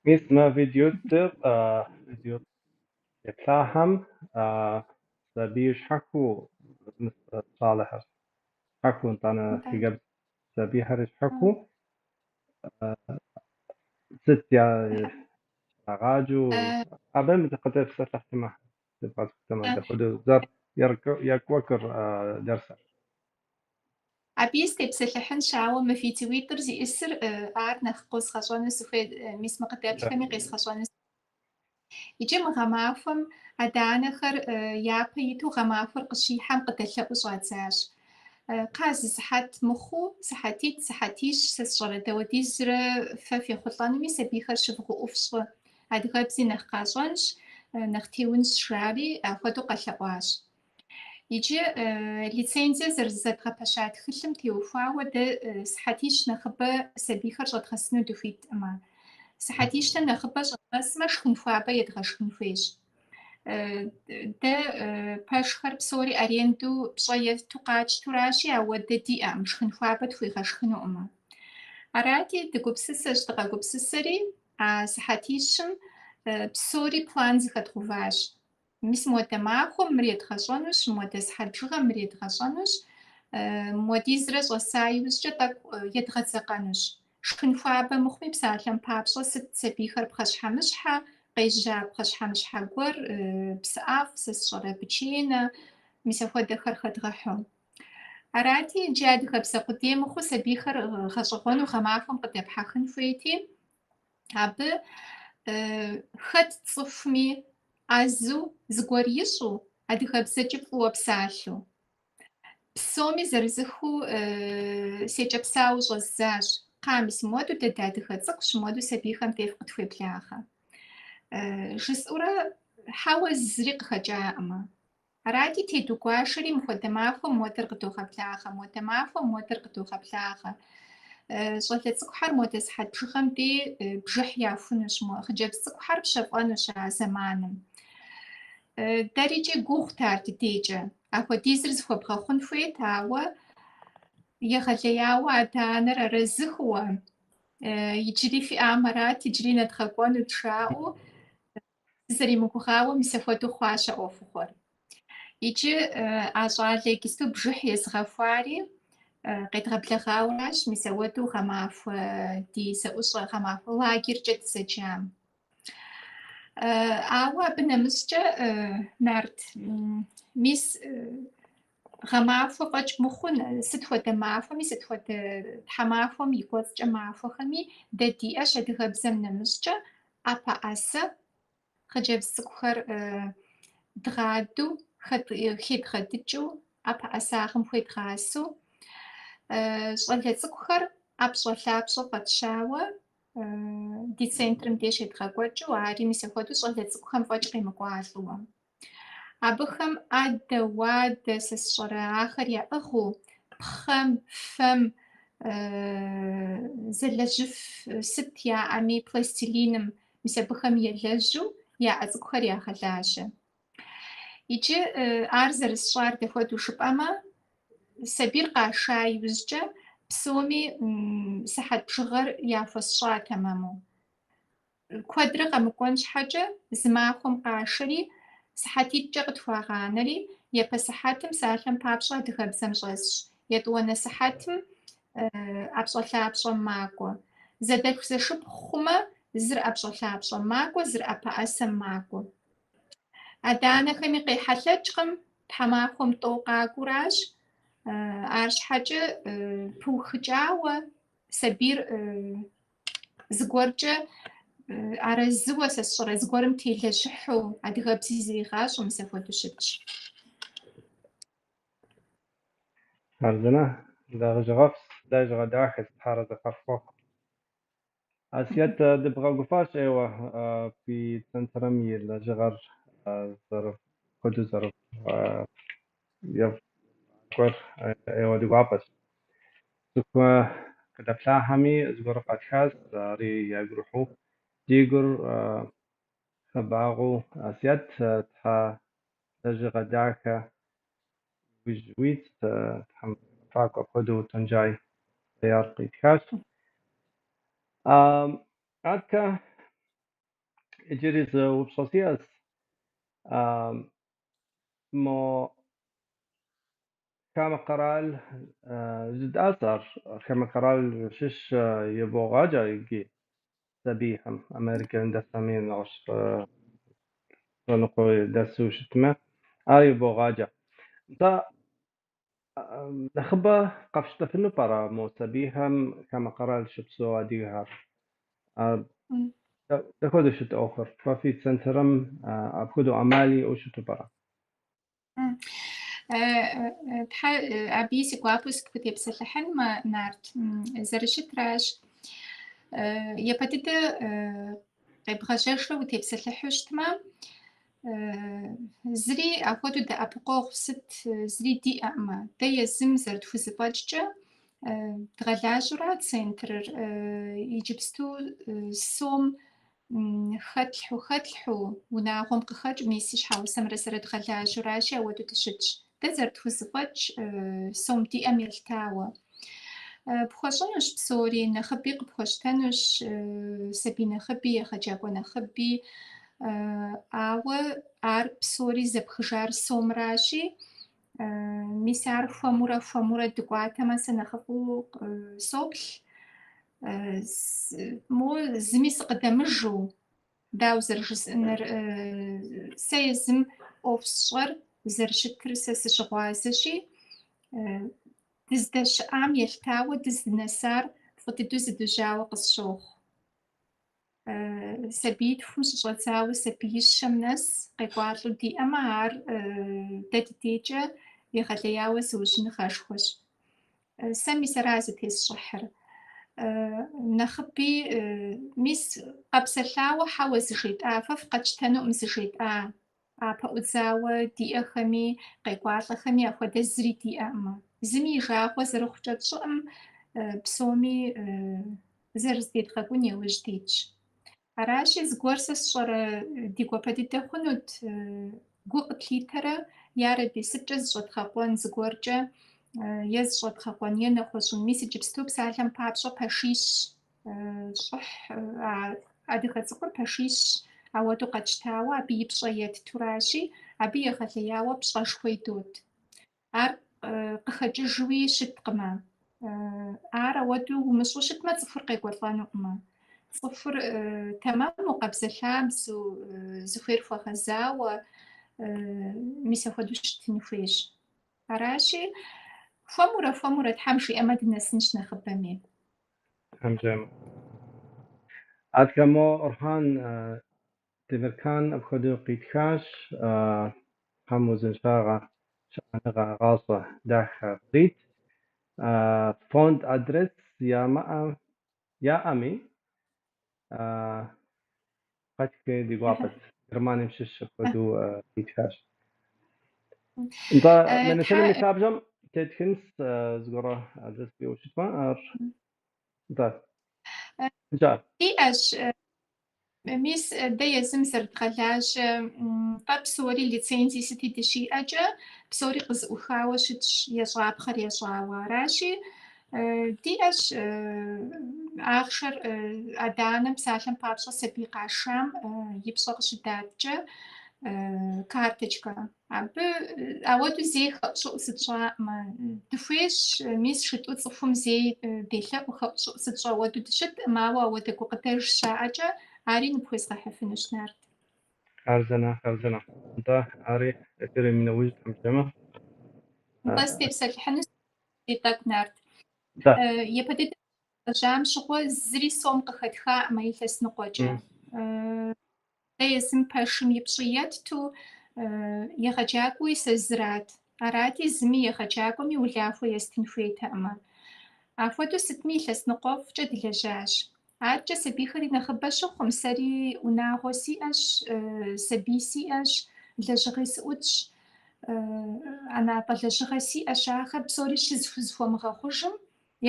Мис мы видеотыр, видео еплъахэм сабий щхьэхуэу щӏалэхэр щхьэхуэу, нтӏанэ хъыджэбз сабийхэр щхьэхуэу сыт я щрагъаджэу, абы къытепсэлъыхьтэмэ, дыбгъэцӏыхутэмэ, дапхуэдэу зэр екӏуэкӏыр дерсыр. Абыи сытепсэлъыхьынщ, ауэ мы видеоитӏыр зиӏысыр ар нэхъ къозгъэщӏэну сыхуей, мис мы къыдэплъхэми къезгъэщӏэну. Иджы мы гъэмахуэм адэ-анэхэр япэ иту гъэмахуэр къыщихьэм къыдэлъэӏуу щӏадзащ. Кхъа зы сыхьэт мыхъуу, сыхьэтитӏ, сыхьэтищ, сэ сщӏэрэ дауэдизрэ фэ фехъулӏэнуми, сабийхэр щывгъэуӏу фщӏы. Адыгэбзи нэхъ къащӏэнщ, нэхъ теунщ, жари апхуэдэу къэлъэӏуащ. Иджы лицензие зэрызэдгъэпэща тхылъым теухуауэ дэ сыхьэтищ нэхъыбэ сабийхэр щӏэдгъэсыну дыхуиткъымэ. Сыхьэтищэ нэхъыбэ щӏэдгъэсмэ, шхын хуабэ едгъэшхын хуейщ. Дэ пэшхэр псори аренду пщӏэ етту къатщтуращи, ауэ дэ диӏэкъым, шхын хуабэ тхуегъэшхынукъымэ. Арати, дыгупсысэщ, дыкъэгупсысэри, а сыхьэтищым псори план зэхэдгъэуващ. Мис муэдэ махуэм мыр едгъэщӏэнущ, муэдэ сыхьэт бжыгъэм мыр едгъэщӏэнущ, муэдизрэ щӏэса иужькӏэ тӏэкӏу едгъэдзэкъэнущ. Шхын хуабэ мыхъуми, псалъэм папщӏэ, сыт сабийхэр пхъэщхьэмыщхьэ, къежьа пхъэщхьэмыщхьэ гуэр, псыӏэфӏ, сэ сщӏэрэ печенье, мис апхуэдэхэр хэдгъэхьу. Арати, иджы адыгэбзэ къудей мыхъуу сабийхэр гъэщӏэгъуэну гъэмахуэм къыдэпхьэхын хуейти, абы хэт цӏыхуми ӏэзэу зыгуэр ищӏу, адыгэбзэкӏи фӏыуэ псалъэу. Псоми зырызыххэу секӏэпсауэ щӏэздзащ. Кхъа, мис муэду дэ дыадыгэ цӏыкӏущ, муэду сабийхэм деж къытхуеблагъэ. Жысӏэурэ хьэуэ зыри къыхэкӏаӏымэ. Арати, тедугуашэри мыхуэдэ махуэм муэдэр къыдогъэблагъэ, муэдэ махуэм муэдэр къыдогъэблагъэ. Щӏалэ цӏыкӏухэр муэдэ сыхьэт бжыгъэм дей бжыхь яхунущ, хъыджэбз цӏыкӏухэр пщэфӏэнущ а зэманым. Дэрикӏи гугъут ар дыдейкӏэ. Апхуэдизыр зыхуэбгъэхъун хуейт, ауэ егъэлеяуэ адэ-анэр арэзы хъууэ, иджыри фиӏам арат, иджыри нэдгъэкӏуэнут жаӏэу, сызэримыгугъауэ мис апхуэдэу хъуащ а ӏуэхугъуэр. Иджы а щӏалэ иджысту бжыхь езыгъэхуари къедгъэблэгъауэращ мис ауэдэу гъэмахуэ ди зэӏущӏэ, гъэмахуэ лагеркӏэ дызэджам. Ауэ абы нэмыщӏкӏэ, Нарт, мис гъэмахуэ фӏэкӏ мыхъун, сыт хуэдэ махуэми, сыт хуэдэ тхьэмахуэм и кӏуэцӏкӏэ махуэхэми дэ диӏэщ адыгэбзэм нэмыщӏкӏэ ӏэпэӏэсэ, хъыджэбз цӏыкӏухэр дгъадэу, хедгъэдыкӏыу, ӏэпэӏэсагъым хуедгъасэу, щӏалэ цӏыкӏухэр ӏэпщӏэлъапщӏэ фӏэтщауэ ди центрым деж едгъэкӏуэкӏыу, ари мис апхуэдэу щӏалэ цӏыкӏухэм фӏэкӏ къемыкӏуалӏэуэ. Абыхэм ӏэдэ, уадэ, сэ сщӏэрэ, ахэр яӏыгъыу, пхъэм, фэм зэлэжьыф сыт яӏэми, пластилиным, мис абыхэм елэжьу я ӏэ цӏыкӏухэр ягъэлажьэ. Иджы ар зэрысщӏар дэхуэдэу жыпӏэмэ, сабийр къаша иужькӏэ псоми сыхьэт бжыгъэр яхуэсщӏа тэмэму. Куэдрэ къэмыкӏуэн щхьэкӏэ зы махуэм къашэри, сыхьэтитӏкӏэ къытхуагъанэри, япэ сыхьэтым псалъэм папщӏэ адыгэбзэм щӏэсщ, етӏуанэ сыхьэтым ӏэпщӏэлъапщӏэм макӏуэ. Зэдэлъху-зэшыпхъу хъумэ, зыр ӏэпщӏэлъапщӏэм макӏуэ, зыр ӏэпэӏэсэм макӏуэ. Адэ-анэхэми къехьэлъэкӏкъым, тхьэмахуэм тӏэу къакӏуэуращ. Арщхьэкӏэ пыухыкӏауэ сабийр зыгуэркӏэ арэзыуэ, сэ сщӏэрэ, зыгуэрым телэжьыхьу, адыгэбзи зригъащӏэу мис апхуэдэу щытщ. Хъарзынэ, лэжьыгъэфӏщ, лэжьыгъэ дахэщ, Тхьэр арэзы къыфхухъу. Асият, дыбгъэгуфӏащ ӏейуэ фи центрым и лэжьыгъэр зэрыхуэдэу зэрефӏакӏуэр ӏейуэ ди гуапэщ. Цӏыху къыдэплъахэми зыгуэр къатхащ, ари ягу ирихьу. Ди гур хэбагъуэу Асият, Тхьэ лэжьыгъэ дахэ иужь уит, Тхьэм ефӏакӏуэ апхуэдэу Тонджай ар къитхащ. Аткэ иджыри зы упщӏэ сиӏэщ. Мо хамэ къэрал жыдӏащ ар, хамэ къэрал щыщ ебогъаджэ иджы сабийхэм, Америкэм дэсами, нэгъуэщӏ лъэныкъуэ дэсу щытмэ, ар ебогъаджэ. Нтӏэ, нэхъыбэ къэфщтэфыну пӏэрэ мо сабийхэм хамэ къэрал щыпсэу адыгэхэр? Дапхуэдэу щыт ӏуэхур? Фэ фи центрым апхуэдэу ӏэмал иӏэу щыту пӏэрэ? Тхьэ, абыи си гуапэу сыпхутепсэлъыхьынмэ, Нарт, зэрыщытращ. Япэ дыдэ къебгъэжьэжрэ утепсэлъыхьу щытмэ, зыри апхуэдэу дэӏэпыкъуэгъу сыт зыри диӏэӏымэ. Дэ езым зэрытхузэфӏэкӏкӏэ дгъэлажьэура центрыр иджыпсту сом хэтлъхьу, хэтлъхьу унагъуэм къыхэкӏ, мис си щхьэгъусэмрэ сэрэ дгъэлажьэуращи, ауэдэу дыщытщ. Дэ зэрытхузэфӏэкӏ сом диӏэм елъытауэ. Пхуэщӏынущ псори, нэхъыби къыпхуэщтэнущ, сабий нэхъыби, егъэджакӏуэ нэхъыби, ауэ ар псори зэпхыжар сомращи, мис ар хуэмурэ хуэмурэ дыкӏуатэмэ, сэ нэхъыфӏу соплъ. Мо зыми сыкъыдэмыжу, дауэ зэрыжысӏэныр, сэ езым ӏуэху сщӏэр зэрыщытыр сэ сыщыгъуазэщи, Дыздэщыӏам елъытауэ дыздынэсар фӏы дыдэу зыдужьауэ къысщохъу. Сабиитхум щыщӏэдзауэ сабиищэм нэс къекӏуалӏэу диӏэмэ, ар дэ ди дейкӏэ егъэлеяуэ зыужьыныгъэшхуэщ. Сэ мис ара зытесщӏыхьыр. Нэхъыби мис къэпсэлъауэ хьэуэ зыжетӏа, фэ фыкъэтщтэнукъым зыжетӏа, а пэӏудзауэ диӏэхэми къекӏуалӏэхэми апхуэдэ зыри диӏэкъым. Зыми и жагъуэ зэрыхъукӏэ тщӏыӏым, псоми зэрызыдедгъэкӏун яужь дитщ. Аращи, зыгуэр сэ сщӏэрэ ди гуапэ дыдэ хъунут, гу къытлъитэрэ, ярэби, сыткӏэ зыщӏэдгъэкъуэн зыгуэркӏэ е зыщӏэдгъэкъуэн е нэгъуэщӏын. Мис иджыпсту псалъэм папщӏэ пэшищ щӏыхь, а адыгэ цӏыкӏур пэшищ ауэдэу къэтщтауэ абы и пщӏэ еттуращи, абы егъэлеяуэ пщӏэшхуэ идот. Ар къыхэкӏыжуи щыткъымэ. Ар ауэдэу умыщӏу щытмэ, цӏыхур къекӏуэлӏэнукъымэ. Цӏыхур тэмэму, къабзэлъабзэу, зыхуейр хуэгъэзауэ, мис апхуэдэу щытын хуейщ. Аращи, хуэмурэ, хуэмурэ Тхьэм жиӏэмэ дынэсынщ нэхъыбэми. Тхьэм жиӏэмэ. Адэкӏэ мо Орхан Демиркан апхуэдэу къитхащ, Тхьэм узыншагъэ, шыӏэныгъэ, гъащӏэ дахэ кърит. Фонд адрес яӏэми, къэтхи ди гуапэт. Германием щыщ апхуэдэу къитхащ. Нтӏэ, мы нэтыным и лъабжьэм тетхынс зыгуэрэ адрес фиӏэу щытмэ, ар нтӏэ. Жаӏэ. Диӏэщ. Мис дэ езым зэрыдгъэлажьэ тӏэ псори лицензии сыти дыщиӏэкӏэ, псори къызэӏухауэ щытщ, ещӏапхъэр ещӏауэ. Аращи, диӏэщ ахъшэр адэ-анэм псалъэм папщӏэ сабий къашам и пщӏэ къыщыдаткӏэ карточкэ. Абы ауэдэу зэи хэӏущӏыӏу сытщӏаӏымэ. Дыхуейщ, мис жытӏэу цӏыхум зэи делъэӏу хэӏущӏыӏу сытщӏэ ауэдэу дыщыткъым, ауэ ауэдэ гукъыдэж щаӏэкӏэ ари ныпхуезгъэхьыфынущ, Нарт. Хъарзынэ, хъарзынэ. Нтӏэ, ари эфирым и нэужь Тхьэм жиӏэмэ. Нтӏэ, сытепсэлъыхьыну си тӏэкӏу, Нарт. Нтӏэ. Япэ дыдэ лэжьам щыгъуэ зыри сом къыхэтхаӏымэ илъэс ныкъуэкӏэ. Дэ езым пэшым и пщӏи етту, егъэджакӏуэуи сэ зырат. Арати, зыми егъэджакӏуэми улахуэ естын хуейтэкъымэ. Апхуэдэу сытми илъэс ныкъуэфӏкӏэ дылэжьащ. Адэкӏэ сабийхэри нэхъыбэ щыхъум, сэри унагъуэ сиӏэщ, сабий сиӏэщ, лэжьыгъи сыӏутщ, ӏэнатӏэ лэжьыгъэ сиӏэщ. Ахэр псори щызыхуэмыгъэхъужым,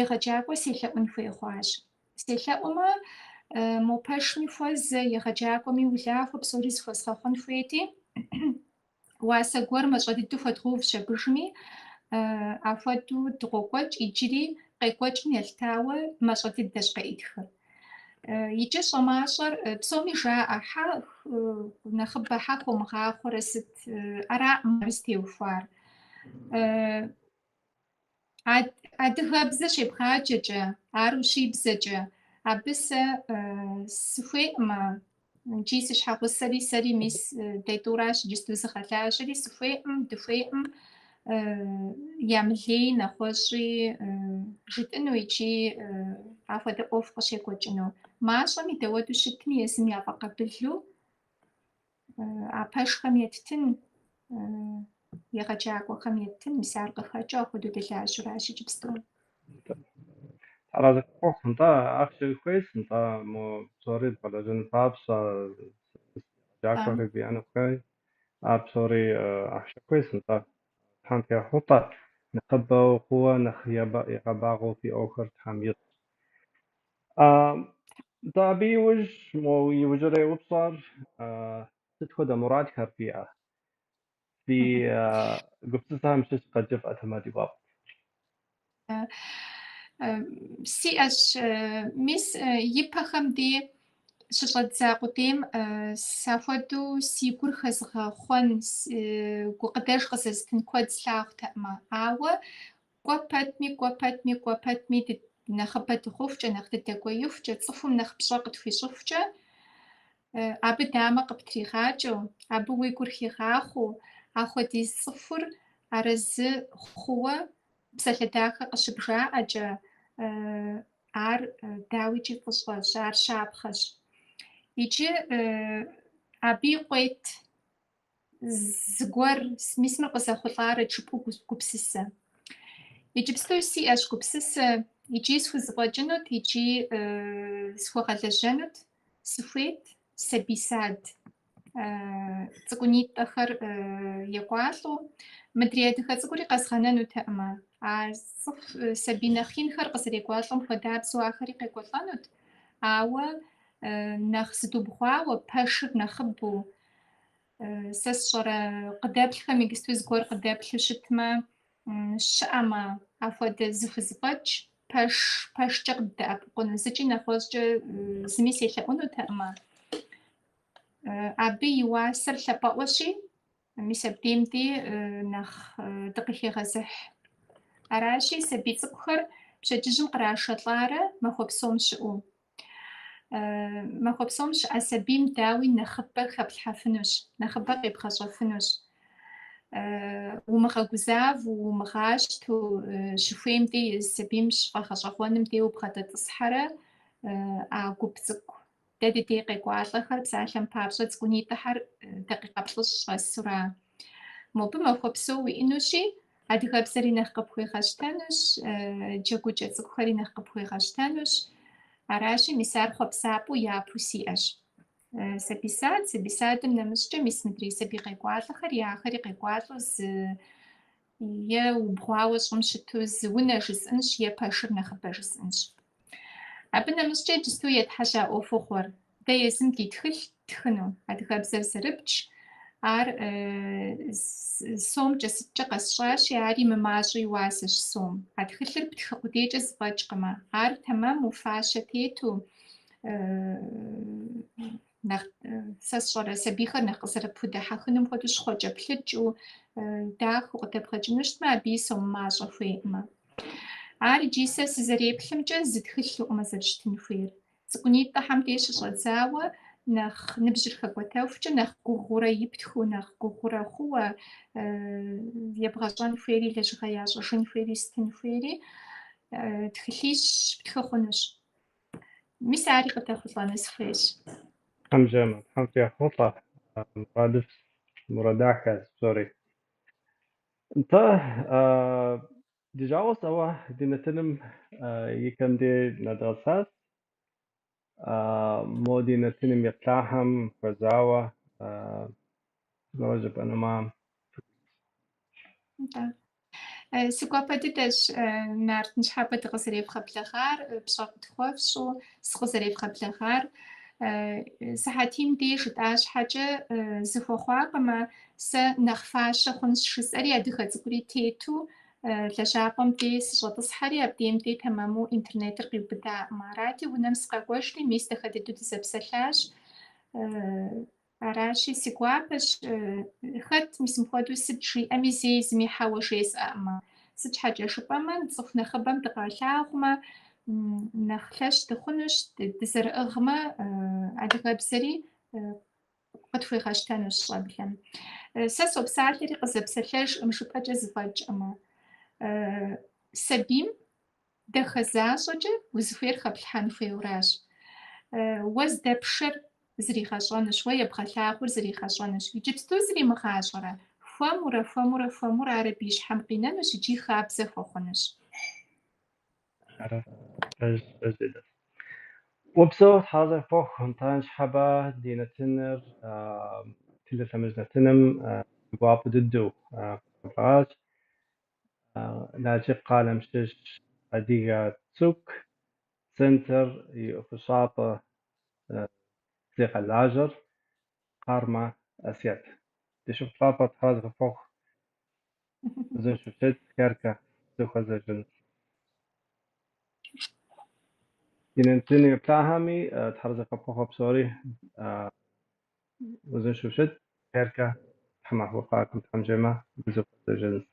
егъэджакӏуэ селъэӏун хуей хъуащ. Селъэӏумэ, мо пэшми хуэзэ, егъэджакӏуэми улахуэ псори зыхуэзгъэхъун хуейти, уасэ гуэр мащӏэ дыдэу хуэдгъэувщ абыжми, апхуэдэу дыкъокӏуэкӏ, иджыри къекӏуэкӏым елъытауэ мащӏэ дыдэщ къеӏытхыр. Иджы щӏэмащӏэр псоми жаӏэ, хьэ нэхъыбэ, хьэ хомыгъахъуэрэ сыт, араӏым ар зытеухуар. Адыгэбзэ щебгъаджэкӏэ, ар ущибзэкӏэ, абы сэ сыхуейӏымэ, икӏи си щхьэгъусэри сэри мис дэ тӏуращ иджысту зыгъэлажьэри, сыхуейӏым, дыхуейӏым ямылей нэгъуэщӏи жытӏыну икӏи апхуэдэ ӏуэху къыщекӏуэкӏыну. Мащӏэми дауэду щытми езым яфӏэкъабылу а пэшхэм еттын, егъэджакӏуэхэм еттын, мис ар къыхэкӏыу апхуэдэу дылажьэуращ иджыпсту. Аразы ӏуэху, нтӏэ, ахъшэ хуейщ, нтӏэ, мо псори бгъэлэжьэн папщӏэ, егъэджакӏуэхэри биӏэну хуей, ар псори ахъшэ хуейщ, нтӏэ. Тхьэм фехъулӏэ, нэхъыбэу хъууэ, нэхъ ягъэбагъуэу фи ӏуэхур Тхьэм ищӏ. Нтӏэ, абы иужь, мо иужьрей упщӏэр, сыт хуэдэ мурадхэр фиӏэ? Фи гупсысэхэм щыщ къэджыфӏэтэмэ ди гуапэт. Сиӏэщ, мис ипэхэм де щыщӏэддза къудейм сахуэдэу си гур хэзыгъэхъуэн, гукъыдэж къызэзытын куэд слъагъутэкъымэ. Ауэ кӏуэ пэтми, кӏуэ пэтми, кӏуэ пэтми нэхъыбэ дыхъухукӏэ, нэхъ дыдэкӏуеихукӏэ, цӏыхум нэхъ пщӏэ къытхуищӏыхукӏэ, абы дамэ къыптригъакӏэу, абы уи гур хигъахъуэу, ахуэдиз цӏыхур арэзы хъууэ Псалъэ дахэ къыщыбжаӏэкӏэ, ар дауикӏи фӏыщӏэщ, ар щапхъэщ. Иджы абыи къует зыгуэр, мис мыр къызэхъулӏарэт жыпӏэу гупсысэ. Иджыпсту сиӏэщ гупсысэ, икӏи схузэфӏэкӏынут, икӏи схуэгъэлэжьэнут, сыхуейт сабий сад цӏыкӏунитӏэхэр екӏуалӏэу. Мыдрей адыгэ цӏыкӏури къэзгъэнэнутэкъымэ. А цӏыху сабий нэхъ инхэр къызэрекӏуалӏэм хуэдабзэу ахэри къекӏуэлӏэнут, ауэ нэхъ зыдубгъуауэ, пэшыр нэхъыбэу, сэ сщӏэрэ къыдэплъхэм иджыпсту зыгуэр къыдэплъу щытмэ, щыӏэмэ, апхуэдэ зыхузэфӏэкӏ пэш, пэшкӏэ къыддэӏэпыкъуну, зыкӏи нэгъуэщӏкӏэ зыми селъэӏунутэкъымэ. Абы и уасэр лъапӏэӏуэщи, мис абдейм дей нэхъ дыкъыхегъэзыхь. Аращи, сабий цӏыкӏухэр пщэдджыжьым кърашэлӏарэ махуэ псом щыӏэу. Махуэ псом щыӏэ сабийм дауи нэхъыбэ хэплъхьэфынущ, нэхъыбэ къебгъэщӏэфынущ. Умыгъэгузавэу, умыгъащтэу, щыхуейм дей езы сабийм щыфӏэгъэщӏэгъуэным дей убгъэдэтӏысхьэрэ а гуп цӏыкӏу дэ ди дей къекӏуалӏэхэр, псалъэм папщӏэ, цӏыкӏунитӏэхэр дакъикъэ плӏыщӏ щӏэсура. Мобы махуэ псо уиӏэнущи, адыгэбзэри нэхъ къыпхуегъэщтэнущ, джэгукӏэ цӏыкӏухэри нэхъ къыпхуегъэщтэнущ. Аращи, мис ар хъуэпсапӏэу япэу сиӏэщ. Сабий сад, сабий садым нэмыщӏкӏэ мис мыдрей сабий къекӏуалӏэхэри, ахэри къекӏуалӏэу зы е убгъуауэ щӏым щыту зы унэ жысӏэнщ, е пэшыр нэхъыбэ жысӏэнщ. Абы нэмыщӏкӏэ иджысту етхьэжьа ӏуэхугъуэр, дэ езым ди тхылъ ттхыну, адыгэбзэр зэрыбдж, ар сомкӏэ сыткӏэ къэсщӏащи, ари мымащӏэу и уасэщ сом. А тхылъыр птхы къудейкӏэ зэфӏэкӏкъымэ, ар тэмэму, фащэ тету, нэхъ сэ сщӏэрэ сабийхэр нэхъ къызэрыпхудэхьэхынум хуэдэу щхъуэкӏэплъыкӏыу, дахэу къыдэбгъэкӏыну щытмэ, абыи сом мащӏэ хуейкъымэ. Ар иджы сэ сызэреплъымкӏэ зы тхылъукъымэ зэрыщытын хуейр. Цӏыкӏунитӏэхэм деж щыщӏэдзауэ нэхъ ныбжьыр хэкӏуэтэхукӏэ нэхъ гугъурэ иптхыу, нэхъ гугъурэ хъууэ ебгъэщӏэн хуейри, лэжьыгъэ ящӏыжын хуейри, сытын хуейри тхылъищ птхы хъунущ. Мис ари къыдэхъулӏэну сыхуейщ. Тхьэм жиӏэмэ, Тхьэм фехъулӏэ, мурадыфӏ, мурад дахэ псори. Нтӏэ, ди жагъуэщ, ауэ ди нэтыным и кӏэм дей нэдгъэсащ. Мо ди нэтыным еплъахэм хуэзауэ зыгуэр жыпӏэнумэ. Нтӏэ. Си гуапэ дыдэщ Нарт ныщхьэбэ дыкъызэревгъэблэгъар, пщӏэ къытхуэфщӏу сыкъызэревгъэблэгъар. Сыхьэтийм дей жытӏа щхьэкӏэ зэхуэхъуакъымэ, сэ нэхъ фащэ хъунщ жысӏэри адыгэ цӏыкӏури тету лэжьапӏэм дей сыщӏэтӏысхьэри, абдейм дей тэмэму интернетыр къиубыдаӏымэ. Арати, унэм сыкъэкӏуэжри, мис дахэ дыдэу дызэпсэлъащ. Аращи, си гуапэщ, хэт мис мыпхуэдэу сыт жиӏэми, зэи зыми хьэуэ жесӏэӏымэ. Сыт щхьэкӏэ жыпӏэмэ, цӏыху нэхъыбэм дыкъалъагъумэ, нэхъ лъэщ дыхъунущ, дызэрыӏыгъмэ, адыгэбзэри къытхуегъэщтэнущ щӏэблэм. Сэ сопсалъэри къызэпсэлъэжкъым жыпӏэкӏэ зэфӏэкӏкъымэ. Сабийм дахэ защӏэкӏэ узыхуейр хэплъхьэн хуейуэращ. Уэ здэпшэр зригъэщӏэнущ, уэ ебгъэлъагъур зригъэщӏэнущ. Иджыпсту зримыгъащӏэрэ, хуэмурэ, хуэмурэ, хуэмурэ ар абы и щхьэм къинэнущ икӏи хабзэ хуэхъунущ. Ара, пэж, пэж дыдэщ. Упсэу, Тхьэ зэхуэхъу, нтӏэ ныщхьэбэ ди нэтыныр, телелъэмыж нэтыным гуапэ дыдэу къыдгъэблэгъащ. Налшык къалэм щыщ Адыгэ цӏыкӏу центр и ӏуэхущӏапӏэ зыгъэлажьэр Къармэ Асият. Ди шыпхъу лъапӏэ Тхьэ зэхуэхъу, узыншэу щыт, хъеркӏэ дызэхуэзэжын. Ди нэтыным еплъахэми Тхьэр зэхуэхъу псори узыншэу щыт, хъеркӏэ тхьэмахуэ къакӏуэм Тхьэм жиӏэмэ дызэхуэзэжын.